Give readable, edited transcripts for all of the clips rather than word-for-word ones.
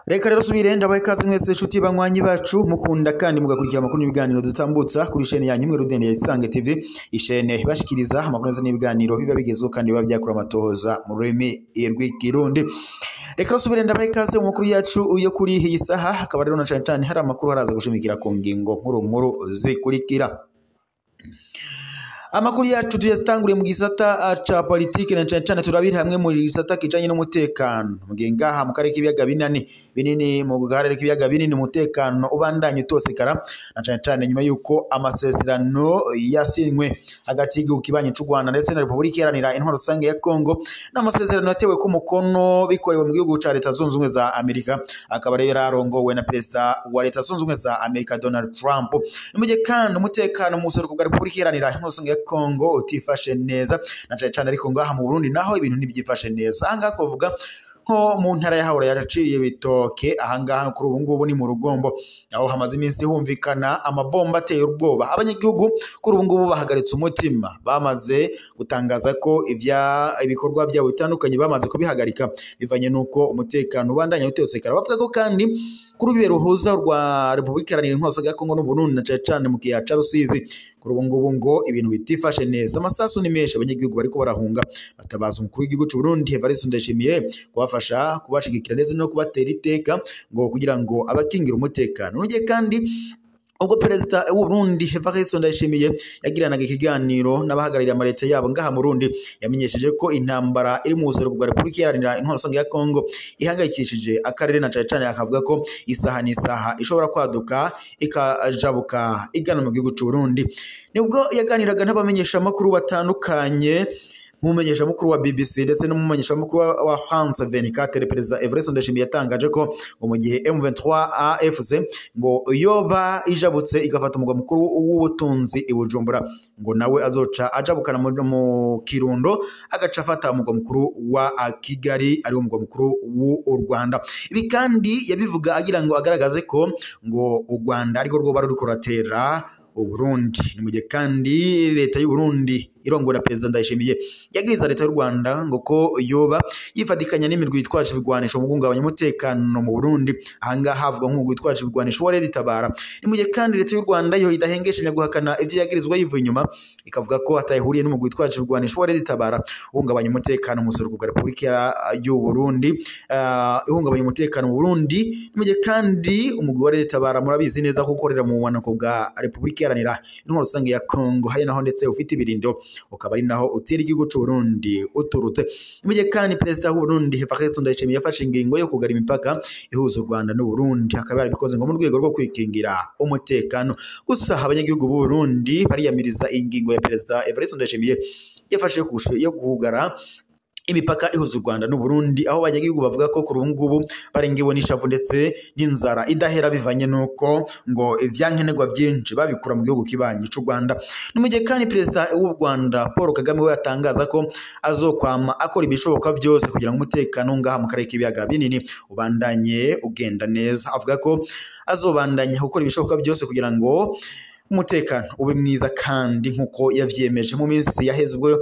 Reka rero subire ndabaye ikaze mwese inshuti banywanyi bacu mukunda kandi mugakurikira amakuru n'ibiganiro dutambutsa kuri chaîne yanyu imwe rudende ya Isange TV, ishene bashikiriza amakuru ndetse n'ibiganiro biba bigezweho kandi biba byakura amatohoza mu rurimi rw'ikirundi. Reka rero subire ndabaye ikaze mu makuru yacu yo kuri iyi saha, akaba rero na cane cane hari amakuru haraza gushimikira ku ngingo nkuru nkuru zikurikira. Amakuru yacu tuyatanguriye mu gisata ca politike na cane cane turabira hamwe mu gisata kijanye n'umutekano. Mu gihe ngaha mu karere k'ibiyaga binini binini mu karere k'ibiyaga binini umutekano ubandanye utosekara na cane cane nyuma yuko amasezerano yasinywe hagati y'igihugu kibanyi c'u Rwanda ndetse na Repubulika Iharanira Intwaro Rusange ya Kongo, n'amasezerano yatewe ku mukono bikorewe mu gihugu ca Leta Zunze Ubumwe za Amerika, akaba rero yararongowe na Perezida wa Leta Zunze Ubumwe za Amerika Donald Trump. Mu gihe kandi umutekano mu buseruko bwa Repubulika Iharanira Intwaro Rusange ya Kongo utifashe neza na cane cane, ariko ngaha mu Burundi naho ibintu ntibyifashe neza. Ahangaha twavuga nko mu ntara ya Hawura yaciye bitoke, ahangaha kuri ubu ngubu ni mu Rugombo, aho hamaze iminsi humvikana amabomba ateye ubwoba. Abanyagihugu kuri ubu ngubu bahagaritse umutima, bamaze gutangaza ko ibikorwa byabo bitandukanye bamaze kubihagarika bivanye n'uko umutekano ubandanya utosekara. Bavuga ko kandi kuri ubu ruhuza rwa Repubulika Iharanira Intwaro ya Kongo n'Uburundi na cane cane mu kiyaga ca Rusizi, kuri ubu ngubu ngo ibintu bitifashe neza, amasasu ni menshi, abanyagihugu bariko barahunga batabaza umukuru w'igihugu c'u Burundi Evariste Ndayishimiye kubafasha, kubashigikira ndetse no kubatera iteka ngo kugira ngo abakingira umutekano. Nongeye kandi ubwo Perezida w'u Burundi Evariste Ndayishimiye yagiranaga ikiganiro n'abahagarariye amareta yabo ngaha mu Burundi, yamenyesheje ko intambara iri mu buseruko bwa Repubulika Iharanira Intwaro Rusange ya Kongo ihangayikishije akarere na cane cane, akavuga ko isaha n'isaha ishobora kwaduka ikajabuka igana mu gihugu c'u Burundi. Nibwo yaganiraga n'abamenyeshamakuru batandukanye, nk'umumenyeshamakuru wa BBC ndetse n'umumenyeshamakuru wa France 24, Perezida Evariste Ndayishimiye yatangaje ko ngo mu gihe M23 AFC ngo yoba ijabutse igafata umugwa mukuru w'ubutunzi i Bujumbura, ngo nawe azoca ajabukana mu Kirundo agaca afata umugwa mukuru wa Kigali ari umugwa mukuru w'u Rwanda. Ibi kandi yabivuga agira ngo agaragaze ko ngo u Rwanda ariko rwoba ruriko ruratera Uburundi. Ni mu gihe kandi leta y'u Burundi irongora Perezida Ndayishimiye yagiriza leta y'u Rwanda ngo ko yoba yifatikanya n'imirwi yitwaje ibigwanisho mu guhungabanya umutekano mu Burundi. Ahangaha havugwa nk'umugwi witwaje ibigwanisho wa Red Tabara. Ni mu gihe kandi leta y'u Rwanda yo idahengeshanya guhakana ivyo yagirizwa yivuye inyuma, ikavuga ko atayihuriye n'umugwi witwaje ibigwanisho wa Red Tabara uhungabanya umutekano mu buseruko bwa Repubulika y'u Burundi, ihungabanya umutekano mu Burundi. Ni mu gihe kandi umugwi wa Red Tabara murabizi neza ko ukorera mu bumanuko bwa Repubulika Iharanira Intwaro Rusange ya Kongo, hari naho ndetse ufite ibirindo, ukaba ari naho utera igihugu c'u Burundi uturutse. Mu gihe kandi Perezida w'u Burundi Evariste Ndayishimiye yafashe ingingo yo kugara imipaka ihuza u Rwanda n'u Burundi, akaba yarabikoze ngo mu rwego rwo kwikingira umutekano. Gusa abanyagihugu b'u Burundi bariyamiriza ingingo ya Perezida Evariste Ndayishimiye yafashe yo kugara imipaka ihuza u Rwanda n'u Burundi, aho abanyagihugu bavuga ko kuri ubu ngubu barengewe n'ishavu ndetse n'inzara idahera bivanye n'uko ngo ivyankenerwa byinshi babikura mu gihugu kibanyi c'u Rwanda. Ni mu gihe kandi Perezida w'u Rwanda Paul Kagame we yatangaza ko azokwama akora ibishoboka byose kugira ngo umutekano ngaha mu karere k'ibiyaga binini ubandanye ugenda neza. Avuga ko azobandanya gukora ibishoboka byose kugira ngo umutekano ube mwiza, kandi nkuko yavyemeje mu minsi yaheze ubwo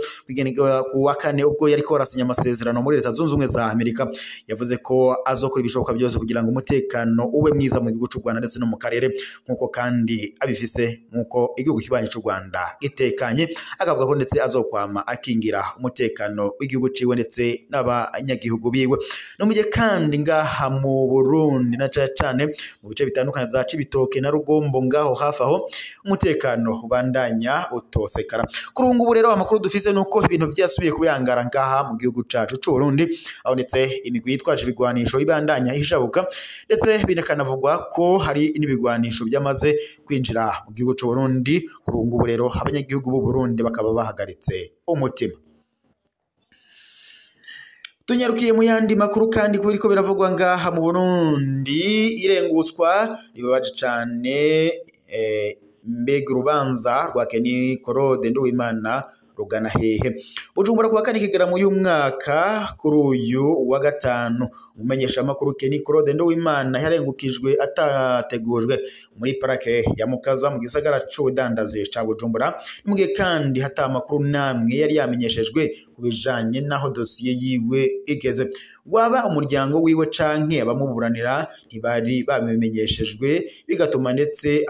ku wa kane ubwo yariko arasinya amasezerano muri Leta Zunze Ubumwe za Amerika, yavuze ko azokora ibishoboka byose kugira ngo umutekano ube mwiza mu gihugu c'u Rwanda ndetse no mu karere, nkuko kandi abifise nkuko igihugu kibanyi c'u Rwanda gitekanye. Akavuga ko ndetse azokwama akingira umutekano w'igihugu ciwe ndetse n'abanyagihugu biwe. No mu gihe kandi ngaha mu Burundi na cane cane mu bice bitandukanye za Cibitoke na Rugombo ngaho hafi aho umutekano ubandanya utosekara. Kuri ubu ngubu rero amakuru dufise nuko ibintu byasubiye kubihangara ngaha mu gihugu cacu c'u Burundi, aho ndetse imigwi yitwaje ibigwanisho ibandanya ishabuka, ndetse binakanavugwa ko hari n'ibigwanisho byamaze kwinjira mu gihugu c'u Burundi. Kuri ubu ngubu rero abanyagihugu b'u Burundi bakaba bahagaritse umutima. Tunyarukiye mu yandi makuru kandi kubiriko biravugwa ngaha mu Burundi, irengutswa ribabaje cane. Mbega urubanza rwa Kenny Claude Nduwimana rugana hehe. Bujumbura kuwa kane Kigarama uyu mwaka kuri uyu wa gatanu, umumenyeshamakuru Kenny Claude Nduwimana yarengukijwe atategujwe muri parake ya Mukaza mu gisagara c'ubudandazi ca Bujumbura, mu gihe kandi hata amakuru namwe yari yamenyeshejwe ku bijanye n'aho dosiye yiwe igeze. Waba umuryango wiwe canke abamuburanira ntibari babimenyeshejwe, bigatuma ndetse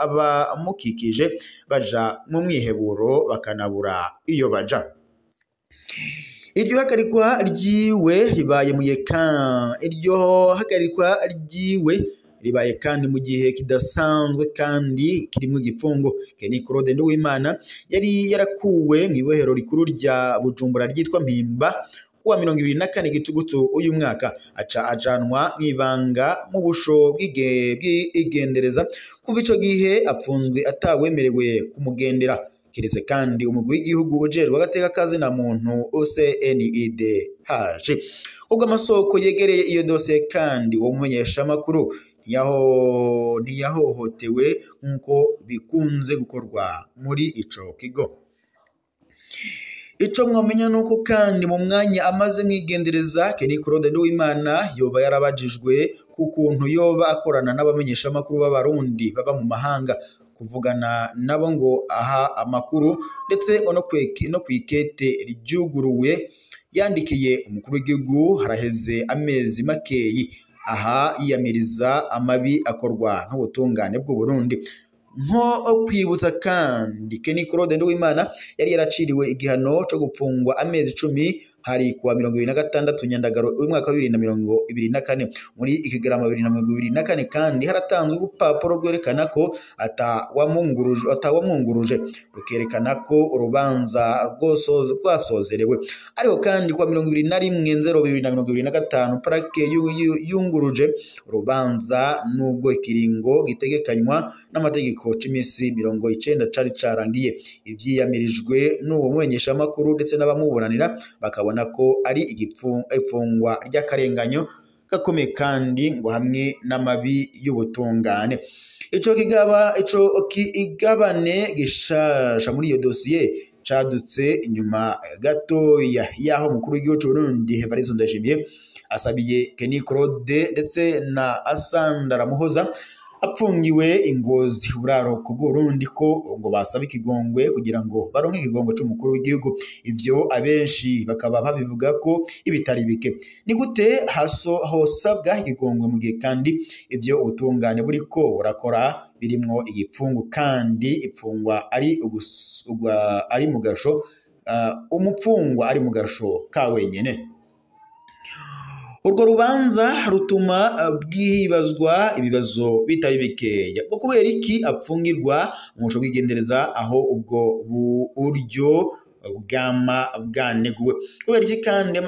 abamukikije baja mu mwiheburo bakanabura iyo baja. Iryo hagarikwa ryiwe ribaye mu iryo hagarikwa ryiwe ribaye kandi mu gihe kidasanzwe kandi kirimwo igipfungo. Kenny Claude Nduwimana yari yarakuwe mw'ibohero rikuru rya Bujumbura ryitwa Mpimba kuwa 24 Gitugutu uyu mwaka, aca ajanwa mw'ibanga mu busho bw'igendereza. Kuva ico gihe apfunzwe atawemerewe kumugendera, kiretse kandi umugwi w'igihugu ujejwe agateka kazina muntu CNIDH. Ubwo amasoko yegereye iyo dosiye kandi uwo mumenyeshamakuru ntiyahohotewe nk'uko bikunze gukorwa muri ico kigo. Ico mwamenya nuko kandi mu mwanya amaze mwigendereza, Kenny Claude Nduwimana yoba yarabajijwe ku kuntu yoba akorana n'abamenyeshamakuru b'Abarundi baba mu mahanga, kuvugana nabo ngo aha amakuru, ndetse ngo no kwikete ryuguruwe yandikiye umukuru w'igihugu haraheze amezi makeyi, aha yiyamiriza amabi akorwa n'ubutungane bw'u Burundi. Nko kwibutsa kandi Kenny Claude Nduwimana yari yaraciriwe igihano co gupfungwa amezi 10 hari kuwa 26 Nyandagaro uyu mwaka wa 2024. Muri Ikigarama 2024 kandi haratanzwe urupapuro rwerekana ko atawamwunguruje, rukerekana ko urubanza rwasozerewe. Ariko kandi kuwa 21 Nzero 2025 parake yunguruje urubanza nubwo ikiringo gitegekanywa n'amategeko c'imisi 90 cari carangiye. Ivyiyamirijwe n'uwo mumenyeshamakuru ndetse n'abamuburanira bakabona ko ari ifungwa ry'akarenganyo gakomeye kandi ngo hamwe n'amabi y'ubutungane. Ico kigabane gishasha muri iyo dosiye cadutse inyuma gatoya yaho umukuru w'igihugu c'u Burundi Evariste Ndayishimiye asabiye Kenny Claude ndetse na Asandara Muhoza apfungiwe ingozi uburaruko bw'Uburundi ko ngo basaba ikigongwe kugira ngo baronke ikigongo c'umukuru w'igihugu. Ivyo abenshi bakaba babivuga ko ibitari bike. Ni gute hosabwa ikigongwe mu gihe kandi ivyo ubutungane buriko burakora birimwo igipfungu kandi ipfungwa ari mu gasho, umupfungwa ari mu gasho ka wenyene. Urwo rubanza rutuma bwibazwa ibibazo bitari bikeya ngo kubera iki apfungirwa mu busho bw'igendereza aho ubwo buryo bwama bwaneguwe, kubera iki kandi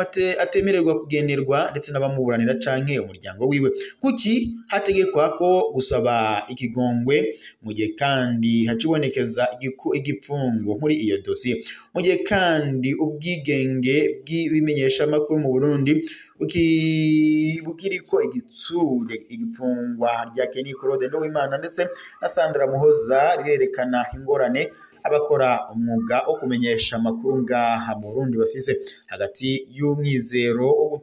atemererwa kugenerwa ndetse n'abamuburanira canke umuryango wiwe, kuki hategekwa ko gusaba ikigongwe mu gihe kandi hacibonekeza igipfungo muri iyo dosiye, mu gihe kandi ubwigenge bw'ibimenyeshamakuru mu Burundi bukiriko igitsure. Igipfungwa rya Kenny Claude Nduwimana ndetse na Sandra Muhoza rirerekana ingorane abakora umwuga wo kumenyesha amakuru ngaha mu Burundi bafise hagati y'umwizero wo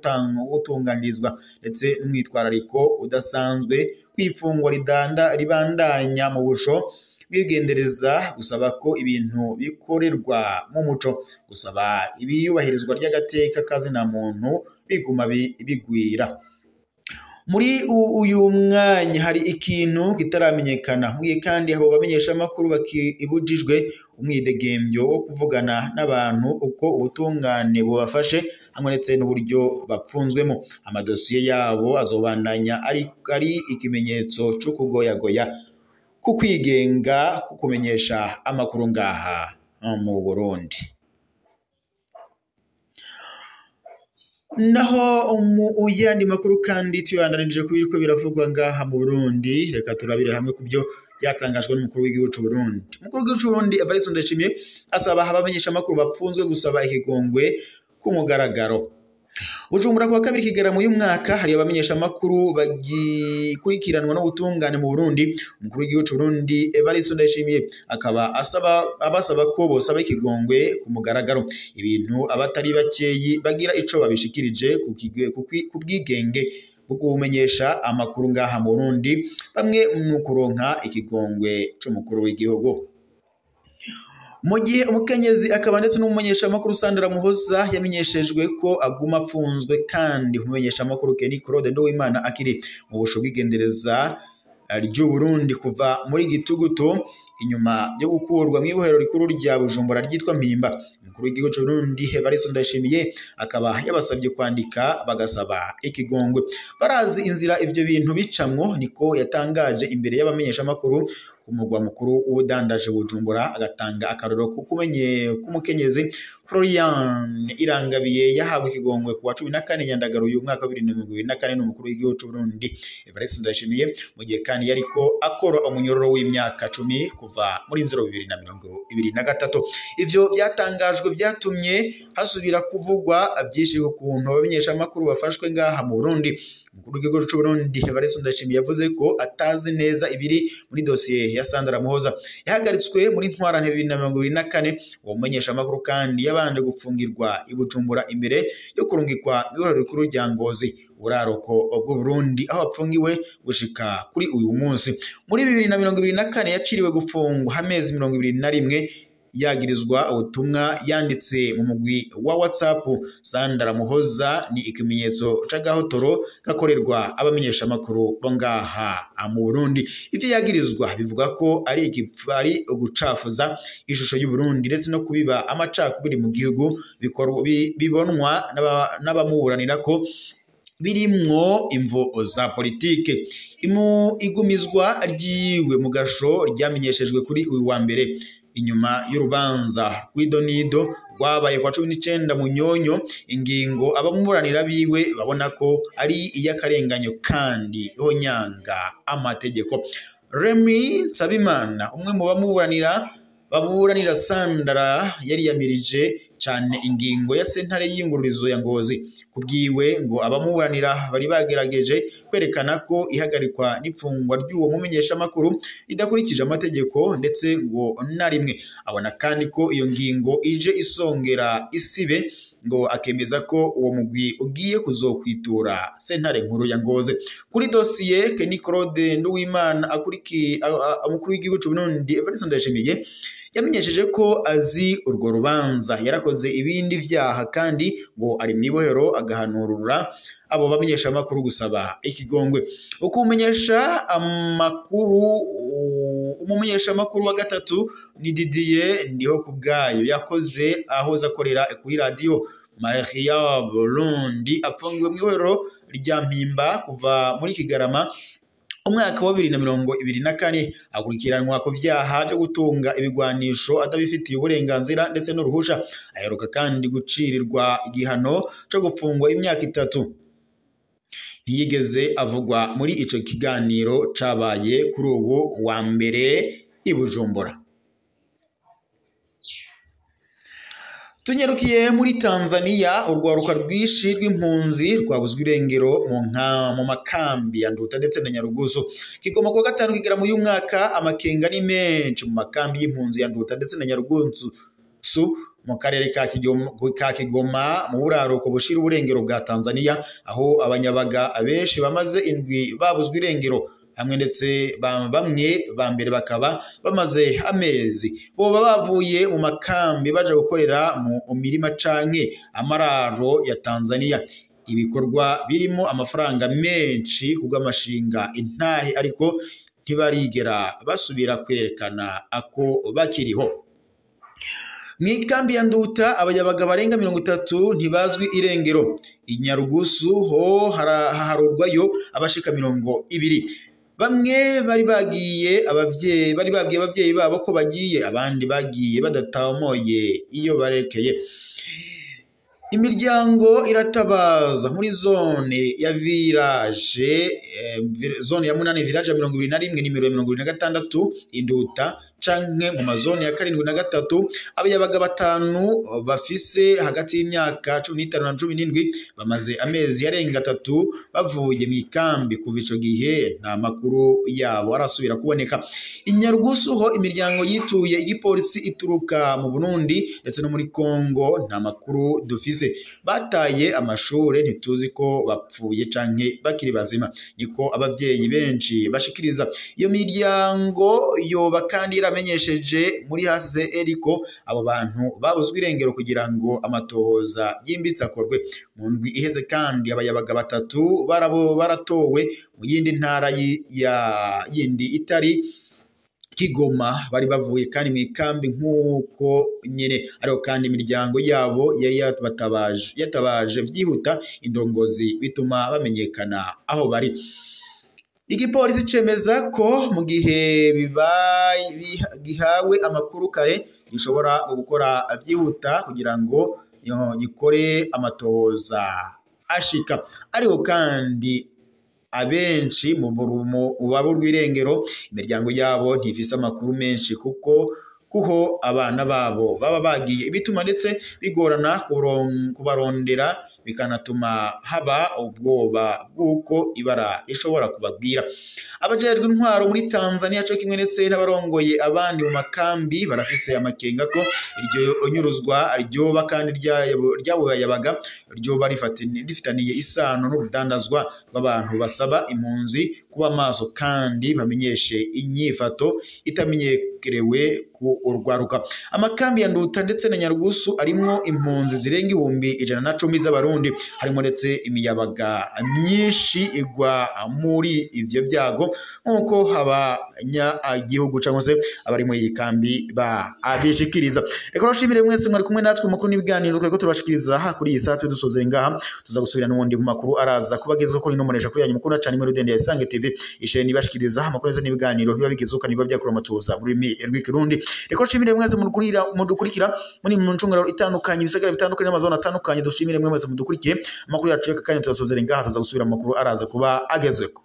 gutunganirizwa ndetse n'umwitwarariko udasanzwe kw'ifungwa ribandanya mu busho bwigendereza, gusaba ko ibintu bikorerwa mu muco, gusaba ibiyubahirizwa ry'agateka kazina muntu biguma bigwira. Muri uyu mwanya hari ikintu kitaramenyekana, mu gihe kandi abo bamenyeshamakuru bakibujijwe umwidegembyo wo kuvugana n'abantu uko ubutungane bubafashe hamwe ndetse n'uburyo bapfunzwemo. Amadosiye yabo azobandanya ari ikimenyetso co kugoyagoya ku kwigenga ku kumenyesha amakuru ngaha mu Burundi. Naho mu yandi makuru kandi tuyandanije kubiriko biravugwa ngaha mu Burundi, reka turabire hamwe kubyo byatangajwe n'umukuru w'igihugu c'u Burundi. Umukuru w'igihugu c'u Burundi Evariste Ndayishimiye asaba abamenyesha amakuru bapfunzwe gusaba ikigongwe ku mugaragaro. Bujumbura kuwa kabiri Kigarama uyu mwaka hari abamenyesha makuru bagikurikiranwa n'ubutungane mu Burundi. Umukuru w'igihugu c'u Burundi Evariste Ndayishimiye akaba asaba abasaba ko bosaba ikigongwe ku mugaragaro, ibintu abatari bakeyi bagira ico babishikirije ku bwigenge bwo kumenyesha amakuru ngaha mu Burundi, bamwe mu kuronka ikigongwe c'umukuru w'igihugu. Mu gihe umukenyezi akaba ndetse n'umumenyeshamakuru Sandra Muhoza yamenyeshejwe ko aguma apfunzwe, kandi umumenyeshamakuru Kenny Claude Nduwimana akiri mu busho bw'igendereza ry'u Burundi kuva muri gitugutu inyuma yo gukurwa mu ibohero rikuru rya Bujumbura ryitwa Mpimba. Umukuru w'igihugu c'u Burundi Evariste Ndayishimiye akaba yabasabye kwandika bagasaba ikigongwe. Barazi inzira ivyo bintu bicamwo, niko yatangaje imbere y'abamenyeshamakuru ku mugwa mukuru w'ubudandaje Bujumbura, agatanga akarorero k'umukenyezi Florian Irangabiye yahawe ikigongwe kuwa 14 Nyandagaro uyu mwaka wa 2024 n'umukuru w'igihugu c'u Burundi Evariste Ndayishimiye, mu gihe kandi yariko akora umunyororo w'imyaka 10 kuva muri nzero 2023. Ivyo byatangajwe byatumye hasubira kuvugwa byinshi ukuntu abamenyeshamakuru bafashwe ngaha mu Burundi. Umukuru w'igihugu c'u Burundi Evariste Ndayishimiye yavuze ko atazi neza ibiri muri dosiye ya Sandra Muhoza yahagaritswe muri ntwarante 2024. Uwo mumenyeshamakuru kandi yabanje gupfungirwa i Bujumbura imbere yo kurungikwa mw'ibohero rikuru rya Ngozi, uburaruko bw'u Burundi, aho apfungiwe gushika kuri uyu munsi. Muri 2024 yaciriwe gupfungwa amezi 21 yagirizwa ubutumwa yanditse mu mugwi wa WhatsApp. Sandra Muhoza ni ikimenyetso c'agahotoro gakorerwa abamenyeshamakuru bo ngaha mu Burundi. Ivyo yagirizwa bivuga ko ari ugucafuza ishusho y'u Burundi ndetse no kubiba amacakubiri mu gihugu, bibonwa n'abamuburanira ko birimwo imvo za politike. Igumizwa ryiwe mu gasho ryamenyeshejwe kuri uyu wa mbere inyuma y'urubanza rw'idonido rwabaye kwa 19 Munyonyo. Ingingo abamuburanira biwe babona ko ari iy'akarenganyo kandi ihonyanga amategeko. Remy Nsabimana, umwe mu bamuburanira baburanira Sandra, yariyamirije cyane ingingo ya sentare y'ingururizo ya Ngozi. Kubwiwe ngo abamuburanira bari bagerageje kwerekana ko ihagarikwa n'ipfungwa ry'uwo mumenyeshamakuru ridakurikije amategeko ndetse ngo na rimwe. Abona kandi ko iyo ngingo ije isongera isibe, ngo akemeza ko uwo mugwi ugiye kuzokwitura sentare nkuru ya Ngozi. Kuri dosiye Kenny Claude Nduwimana umukuru w'igihugu c'u Burundi Evariste Ndayishimiye yamenyesheje ko azi urwo rubanza, yarakoze ibindi vyaha kandi ngo ari mw'ibohero, agahanurura abo bamenyesha amakuru gusaba ikigongwe. Ukumenyesha amakuru umumenyesha amakuru wa gatatu ni Didier Ndiho kubwayo, yakoze ahoza akorera kuri radio Maria Burundi, apfungiwe mw'ibohero rya Mpimba kuva muri Kigarama umwaka wa 2024, akurikiranwa ku vyaha byo gutunga ibigwanisho atabifitiye uburenganzira ndetse n'uruhusha. Aheruka kandi gucirirwa igihano cyo gufungwa imyaka 3. Ntiyigeze avugwa muri ico kiganiro cabaye kuri ubu wa mbere i Bujumbura. Tunyarukiye muri Tanzania, urwaruka rwinshi rw'impunzi rwabuzwe irengero mu makambi ya Nduta ndetse na Nyarugusu. Kigoma kuwa gatanu Kigarama uyu mwaka, amakenga ni menshi mu makambi y'impunzi ya Nduta ndetse na Nyarugusu mu karere ka Kigoma mu buraruko bushira uburengero bwa Tanzania, aho abanyabaga abenshi bamaze indwi babuzwe irengero hamwe ndetse bamwe ba mbere bakaba bamaze amezi boba bavuye mu makambi baje gukorera mu mirima canke amararo ya Tanzania. Ibikorwa birimo amafaranga menshi kubw'amashinga intahe, ariko ntibarigera basubira kwerekana ako bakiriho. Mw'ikambi ya Nduta abayabaga barenga 30 ntibazwi irengero. Inyarugusu ho haharurwayo abashika 20. Bamwe bari bagiye abavyeyi bari babwiye abavyeyi babo ko bagiye, abandi bagiye badatamoye iyo barekeye. Imiryango iratabaza muri zone ya village, zone ya 8 village ya 21 nimero ya 26 Induta canke mu mazone ya 7 na 3. Abayabaga batanu bafise hagati y'imyaka 15 na 17 bamaze amezi yarenga 3 bavuye mu ikambi. Kuva ico gihe nta makuru yabo arasubira kuboneka. Inyarugusu ho imiryango yituye igipolisi ituruka mu Burundi ndetse no muri Kongo, nta makuru dufise. Bataye amashure, ntituzi ko bapfuye canke bakiri bazima, niko abavyeyi benshi bashikiriza. Iyo miryango yoba kandi iramenyesheje muri HCR ko abo bantu babuzwe irengero kugira ngo amatohoza yimbitse akorwe. Mu ndwi iheze kandi abayabaga batatu baratowe mu yindi ntara ya yindi itari Kigoma, bari bavuye kandi mu ikambi nk'uko nyene, ariko kandi imiryango yabo yari yatabaje vyihuta indongozi bituma bamenyekana aho bari. Igipolisi cemeza ko mu gihe gihawe amakuru kare gishobora gukora vyihuta kugira ngo gikore amatohoza ashika, ariko kandi abenshi mu baburwa irengero imiryango yabo ntifise amakuru menshi kuko kuho abana babo baba bagiye, bituma ndetse bigorana kubarondera, bikanatuma haba ubwoba bw'uko ibara rishobora kubabwira. Abajejwe intwaro muri Tanzania co kimwe ndetse n'abarongoye abandi mu makambi barafise amakenga ko iryo nyuruzwa ryoba kandi ryabayabaga ryoba rifitaniye isano n'urudandazwa rw'abantu. Basaba impunzi kuba maso kandi bamenyeshe inyifato itamenyerewe ku urwaruka. Amakambi ya Nduta ndetse na Nyarugusu arimwo impunzi zirenga 110,000 z'abarundi, harimo ndetse imiyabaga myinshi igwa muri ivyo byago nkuko abanyagihugu cyangwa se abari muri iyi kambi abishikiriza. Reka nshimire mwese mwari kumwe natwe makuru n'ibiganiro twari turabashikiriza kuri iyi saha. Tudusozera ngaha, tuza gusubira n'ubundi mu makuru araza kubagezwa kuri nomonesha kuri yanyu mukunda cyane muri Rudende ya Isange TV, isheni ibashikiriza amakuru ndetse n'ibiganiro biba bigezweho niba byakura amatoza muri rw'ikirundi. Reka nshimire mwese mudukurikira muri mu ncungararo itandukanye, ibisagara bitandukanye n'amazone atandukanye. Dushimire mwese mudukurikiye amakuru yacu y'aka kanya. Turasozera ngaha, tuza gusubira mu makuru araza kuba agezweko.